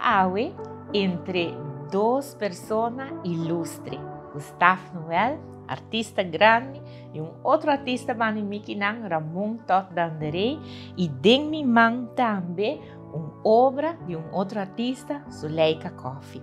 awe entre dos persona ilustre, Gustav Noel, artista grandi, i un otro artista banda mi kinan, Ramon Todd Dandaré, i den mi man tambe un obra di un otro artista, Zuleika Coffie.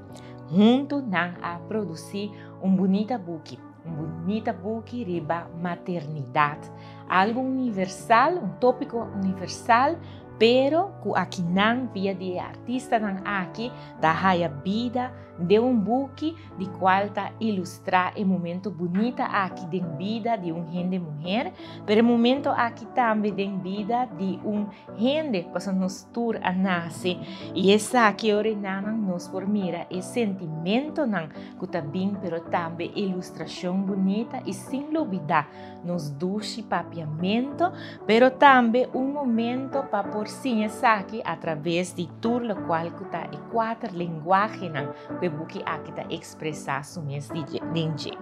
Huntu nan a produsí un bunita buki, un bunita buki riba maternidat. Algu universal, un tópiko universal, pero ku akinan via di e artistanan aki ta haya bida den un buki di kual ta ilustrá e momento bunita aki den bida di un hende muher, pero e momento aki tambe den bida di un hende, pasobra nos tur a nase i esaki ora enanan nos por mira e sentimentonan ku ta bin, pero tambe ilustrashon bunita i sin lubidá nos dushi papiamento, pero tambe un momento pa por siña esaki a traves di tur lokual ku ta e kuater lenguahenan ku e buki aki ta ekspresá su mes den dje.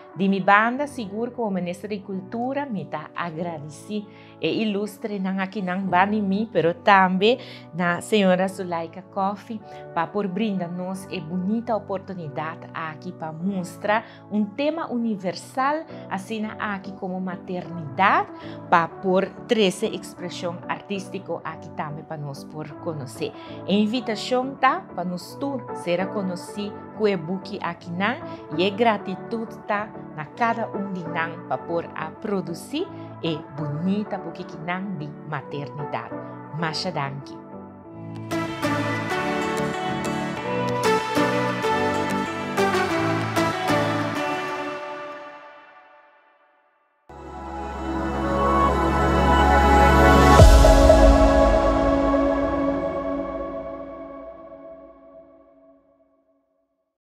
Di mi banda, sigur komo Minister di Kultura mi ta agradisí e ilustrenan akinan banda di mi, pero tambe na señora Zulaika Coffie pa por brinda nos e bunita oportunidat aki pa mustra un tema universal asina aki komo maternidat pa por trese ekspreshon artístiko aki tambe pa nos por konosé. E invitashon ta pa nos tur sera konosí ku e buki akinan i e gratitut ta na kada un di nan pa por a produsí e bunita buki kinan di maternidat. Masha danki.